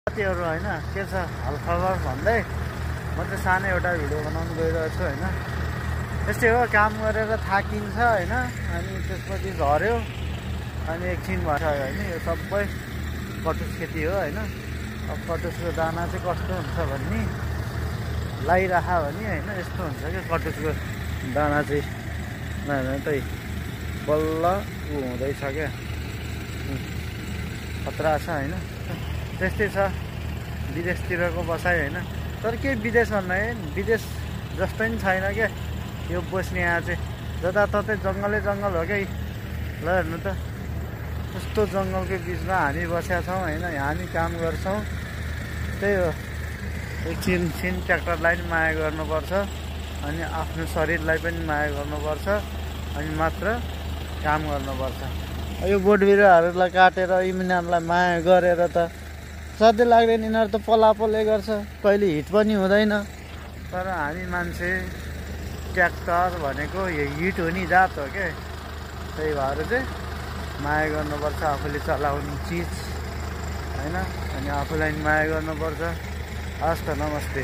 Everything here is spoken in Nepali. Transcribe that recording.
साथीहरु हैन के छ हालखबर भन्दै म चाहिँ सानो एउटा भिडियो बनाउन गइरहेको छु हैन। यस्तै हो, काम गरेर थाकिन्छ हैन, अनि त्यसपछि झर्यो अनि एकछिन भन्छ हैन। यो सबै कटुस खेती हो हैन। अब कटुसको दाना चाहिँ कस्तो हुन्छ भन्ने लाइराखा भने हैन, यस्तो हुन्छ के कटुसको दाना चाहिँ त्यही बल्ल हुँदैछ क्या, खतरा छ हैन। त्यस्तै छ विदेशतिरको बसाइ हैन। तर के विदेश भन्दा विदेश जस्तै नि छैन क्या यो बस्ने यहाँ चाहिँ। जताततै जङ्गलै जङ्गल हो क्या। ल हेर्नु त, कस्तो जङ्गलकै बिचमा हामी बसेका छौँ हैन। हामी काम गर्छौँ, त्यही हो। एकछिन ट्र्याक्टरलाई पनि माया गर्नुपर्छ, अनि आफ्नो शरीरलाई पनि माया गर्नुपर्छ, अनि मात्र काम गर्नुपर्छ। यो बोट बिरुवाहरूलाई काटेर यिनीहरूलाई माया गरेर त साध्यै लाग्दैन। यिनीहरू त पलापलै गर्छ, कहिले हिट पनि हुँदैन। तर हामी मान्छे ट्र्याक्टर भनेको यो हिट हुने जात हो क्या। त्यही भएर चाहिँ माया गर्नुपर्छ आफूले चलाउने चिज हैन, अनि आफूलाई माया गर्नुपर्छ। हस् त, नमस्ते।